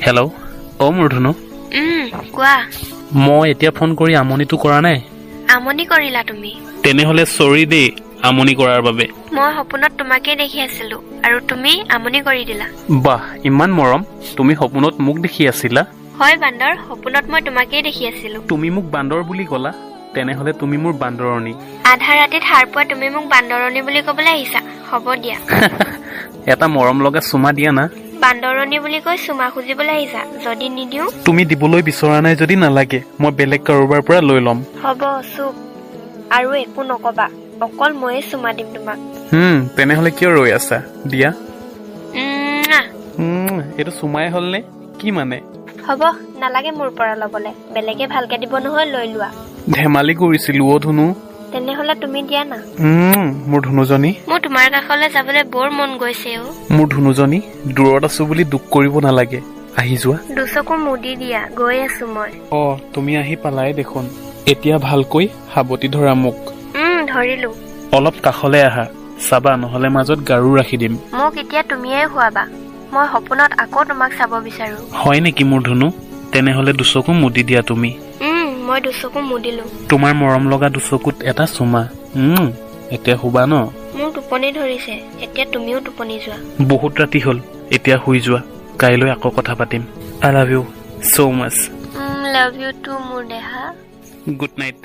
Hello', অ' মোৰ ধুনু। কোৱা। মই এতিয়া ফোন কৰি আমনিটো কৰা নাই? আমনি কৰিলা তুমি। তেনেহ'লে চৰি দেই আমনি কৰাৰ বাবে। মই সপোনত তোমাকেই দেখি আছিলো আৰু তুমি আমনি কৰি দিলা। বাহ, ইমান মৰম! তুমি সপোনত মোক দেখি আছিলা? হয় বান্দৰ, সপোনত মই তোমাকেই দেখি আছিলো। তুমি মোক বান্দৰ বুলি ক'লা? তেনেহ'লে তুমি মোৰ বান্দৰণী। আধা ৰাতিত সাৰ পোৱা তুমি মোক বান্দৰণী বুলি ক'বলৈ আহিছা? হ'ব দিয়া। এটা মৰম লগা চুমা দিয়া না। বান্দৰণী বুলি কৈ চুমা খুজিবলৈ আহিছা? যদি নিদিওঁ? তুমি দিবলৈ বিচৰা নাই যদি নালাগে, মই বেলেগ কাৰোবাৰ পৰা লৈ ল'ম। হ'ব, চুপ, আৰু একো নকবা। অকল ময়ে চুমা দিম তোমাক। তেনেহ'লে কিয় ৰৈ আছা? দিয়া। উম, এইটো চুমাই হ'লনে কি মানে? হ'ব, নালাগে মোৰ পৰা ল'বলে। বেলেগে ভালকে দিব নহয়, লৈ লোৱা। ধেমালি কৰিছিলো অ' ধুনু। তেনেহ'লে তুমি দিয়া না। মোৰ ধুনুজনী। মোৰ তোমাৰ কাষলৈ যাবলৈ বৰ মন গৈছে অ'। মোৰ ধুনুজনী, দূৰত আছো বুলি দুখ কৰিব নালাগে, আহি যোৱা। দুচকু মুদি দিয়া, গৈ আছো মই। অ, তুমি আহি পালাই দেখোন। এতিয়া ভালকৈ সাৱটি ধৰা মোক। ধৰিলো। অলপ কাষলে আহা, চাবা নহ'লে মাজত গাৰু ৰাখি দিম। মোক এতিয়া তুমিয়ে শুৱাবা। মই সপোনত আকৌ তোমাক চাব বিচাৰো। হয় নেকি মোৰ ধুনু? তেনেহ'লে দুচকু মুদি দিয়া তুমি। মই দুচকু মুদিলো। তোমাৰ মৰম লগা দুচকুত এটা চুমা। এতিয়া শুবা ন? মোৰ টোপনি ধৰিছে, এতিয়া তুমিও টোপনি যোৱা। বহুত ৰাতি হ'ল, এতিয়া শুই যোৱা। কাইলৈ আকৌ কথা পাতিম। I love you so much. Love you too মোৰ দেহা। Good night.